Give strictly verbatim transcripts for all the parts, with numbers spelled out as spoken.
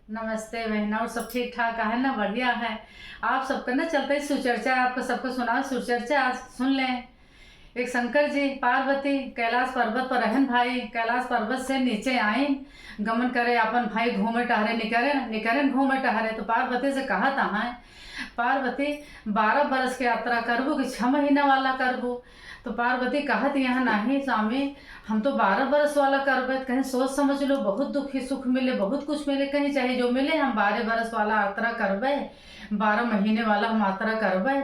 नमस्ते बहन, और सब ठीक ठाक है ना? बढ़िया है। आप सबके ना चलते ही सुचर्चा, आपको सबको सुनाओ सुचर्चा, आज सुन लें। एक शंकर जी, पार्वती कैलाश पर्वत पर रहन भाई, कैलाश पर्वत से नीचे आइन, गमन करे अपन भाई घूमे टहरे निकरे, निकरे घूमे टहरे। तो पार्वती से कहत हैं, पार्वती, बारह बरस के यात्रा करबू कि छह महीना वाला करबू? तो पार्वती कहत हैं, नहीं स्वामी, हम तो बारह बरस वाला करबे। कहीं सोच समझ लो, बहुत दुखी सुख मिले, बहुत कुछ मिले, कहीं चाहे जो मिले, हम बारह बरस वाला यात्रा करबे, बारह महीने वाला हम यात्रा करबे।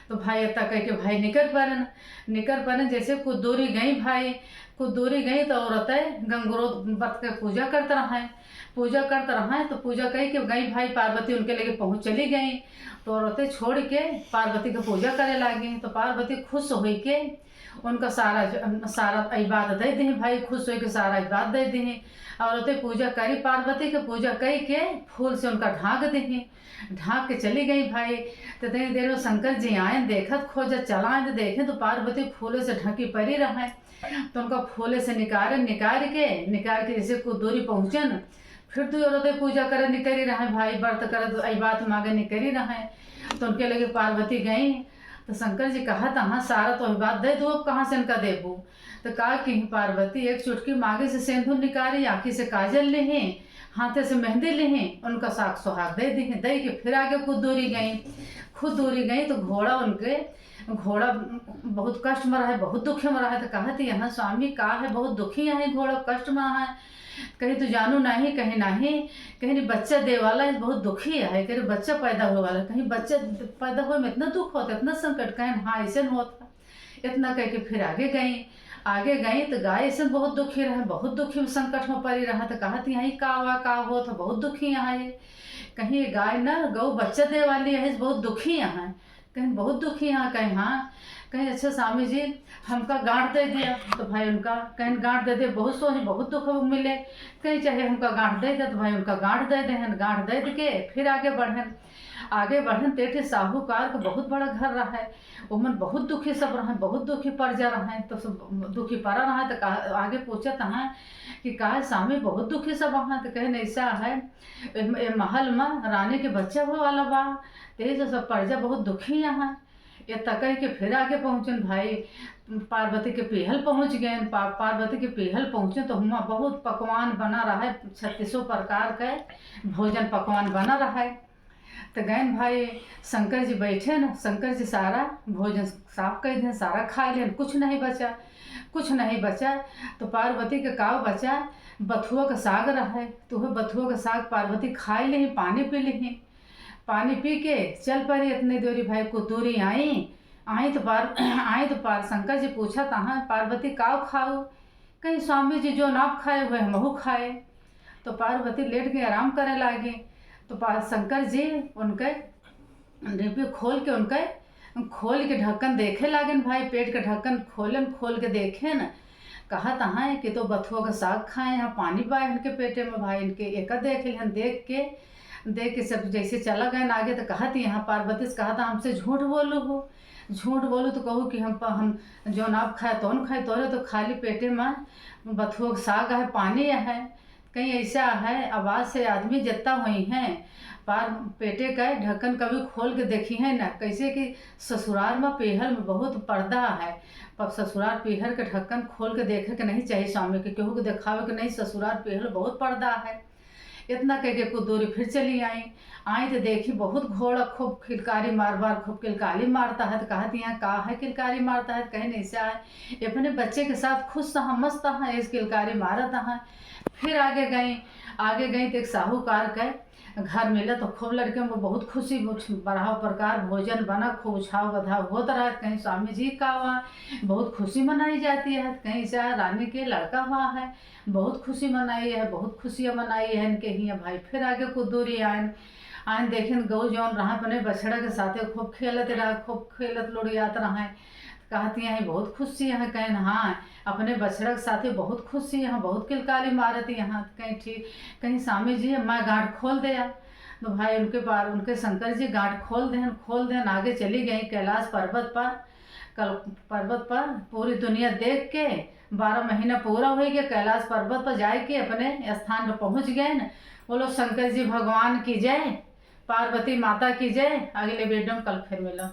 तो भाई एतना कह के भाई निकर पड़न, निकर पड़न। जैसे कुछ दूरी गई भाई, कुछ दूरी गई तो औरतें गंगोत्रोत बरत के पूजा करत रहें, पूजा करत रहें। तो पूजा कह के गई भाई, पार्वती उनके लगे पहुँच चली गई। तो औरतें छोड़ के पार्वती के पूजा करे लागी। तो पार्वती खुश होई के उनका सारा ज-, सारा आशीर्वाद दे दी भाई, खुश होई के सारा आशीर्वाद दे दी। औरतें पूजा करी, पार्वती के पूजा कह के फूल से उनका ढाँक दी, ढाँक के चली गई भाई। तो इतनी देर में शंकर जी आए, देखत खोजत चला आए, तो देखे तो पार्वती फूलों से ढकी परी रहे। तो उनका फूले से निकारे, निकाल के, निकाल के जैसे कुछ दूरी पहुँचन, फिर दू औरतें पूजा करे निकरी रहे भाई, व्रत करे, तो आई बात मांगे निकरी रहे। तो उनके लगे पार्वती गई, तो शंकर जी कहत हैं, सारा तो आई बात दे दू, अब कहाँ से इनका देबू? तो का किहीं पार्वती, एक चुटकी मांगे से सेंधुर निकारी, आँखी से काजल लिही, हाथे से मेहंदी लिही, उनका साग सुहाग दे दिही, दे के फिर आगे कुछ दूरी गई। कुछ दूरी गई तो घोड़ा उनके, घोड़ा बहुत कष्ट में रहे, बहुत दुख में रहे। तो कहत हैं, स्वामी का है, बहुत दुखी है घोड़ा, कष्ट में है। कहीं तो जानू नहीं, कहीं नहीं, कहीं नहीं, बच्चा दे वाला है, बहुत दुखी है, कहीं बच्चा पैदा होए वाला, कहीं बच्चा पैदा होए में इतना दुख होता, इतना संकट, कहीं हाँ ऐसे होता। इतना कह के फिर आगे गई, आगे गई तो गाय ऐसे बहुत दुखी रहे, बहुत दुखी में संकट में पड़ी रहा। तो कहत हैं, का हुआ, का होत है, बहुत दुखी यहाँ है। कहीं गाय ना, गौ बच्चा दे वाली है, बहुत दुखी यहाँ है। कहीं बहुत दुखी यहाँ, कहीं हाँ, कहीं अच्छा स्वामी जी, हमका गांठ दे दिया। तो भाई उनका कहीं गांठ दे दे, बहुत सोच, बहुत दुख मिले। कहीं चाहे हमका गांठ दे दे, तो भाई उनका गांठ दे देहन, गांठ दे दे के फिर आगे बढ़न। आगे बढ़न, तो एक ठे साहूकार के बहुत बड़ा घर रहे, ओमन बहुत दुखी सब रहे, बहुत दुखी प्रजा रहे। तो सब दुखी परा रहे, तो कहा, आगे पूछत हैं कि काहे स्वामी बहुत दुखी सब हैं? तो कहे, ऐसा है, ए, ए महल में रानी के बच्चा होए वाला बा, तो यही से सब प्रजा बहुत दुखी यहाँ। इतना कह के फिर आगे पहुँचन भाई, पार्वती के पीहल पहुँच गए। पा-, पार्वती के पीहल पहुँचे तो हुआं बहुत पकवान बना रहे, छत्तीसों प्रकार के भोजन पकवान बना रहे। तो गए भाई, शंकर जी बैठे न, शंकर जी सारा भोजन साफ कर दें, सारा खा लें, कुछ नहीं बचा, कुछ नहीं बचा। तो पार्वती के का बचा, बथुआ का साग रहे, तो वह बथुआ का साग पार्वती खाए लें, पानी पी लें। पानी पी के चल पड़ी। इतने दूरी भाई कुछ दूरी आई, आई तो पार-, आई तो पार शंकर जी पूछत हैं, पार्वती काव खाऊ? कहीं स्वामी जी जौन आप खाए हुए हमहू खाए। तो पार्वती लेट के आराम करे लागी। तो पा-, शंकर जी उनके डिब्बी खोल के, उनके खोल के ढक्कन देखे लागेन भाई, पेट के ढक्कन खोलेन, खोल के देखेन, कहत हैं कि तो बथुआ का साग खाए हैं, पानी बा इनके पेटे में भाई, इनके एका देख लेहन, देख के, देख के सब जैसे चला गए आगे। तो कहत हैं, पार्वती से कहत हैं, हमसे झूठ बोलू हो, झूठ बोलू तो कहू कि हम प-, हम जौन आप खाए तौन खाए, तोरे तो खाली पेटे में बथुआ का साग है, पानी है। कहीं ऐसा है, आवाज से आदमी जितना होई हैं, पार पेटे का ढक्कन कभी खोल के देखी है ना। कैसे कि ससुराल में पीहल में बहुत पर्दा है, पर ससुराल पीहल के ढक्कन खोल के देखे के नहीं चाहिए स्वामी के, केहू के देखावे के नहीं, ससुराल पीहल बहुत पर्दा है। इतना कह के कुछ दूरी फिर चली आई। आई तो देखी बहुत घोड़ा खूब किलकारी मार बार, खूब किलकारी मारता है। तो कहत हैं, का है किलकारी मारता है? तो कहे, नहीं से आए, अपने बच्चे के साथ खुश हैं, मस्त हैं, इस किलकारी मारत हैं। फिर आगे गई, आगे गई तो एक साहूकार के घर मिला, तो खूब लड़के में बहुत खुशी, बढ़ाव प्रकार भोजन बना, खूब उछाव बधाव होत रहा। कहीं स्वामी जी का हुआ, बहुत खुशी मनाई जाती है। कहीं से रानी के लड़का हुआ है, बहुत खुशी मनाई है, बहुत खुशियाँ मनाई है इनके हियाँ भाई। फिर आगे कुछ दूरी आयन, आयन देखेन गौ जौन रहा अपने बछड़ा के साथे खूब खेलत रहा, खूब खेलत लोड़ियात रहा। कहती हैं, बहुत खुशी है, कहेन, हाँ, अपने बछड़ा के साथे बहुत खुशी है, बहुत किलकारी मारत यहाँ। कहीं ठीक, कहीं स्वामी जी, मैं गांठ खोल दिया। तो भाई उनके पार, उनके शंकर जी गांठ खोल देहन, खोल देहन, आगे चली गई कैलाश पर्वत पर। कल पर्वत पर पूरी दुनिया देख के बारह महीना पूरा होइ गए, कैलाश पर्वत पर जाए के अपने स्थान पर पहुँच गए न। बोलो शंकर जी भगवान की जय, पार्वती माता की जय। अगले वीडियो में कल फिर मिलो।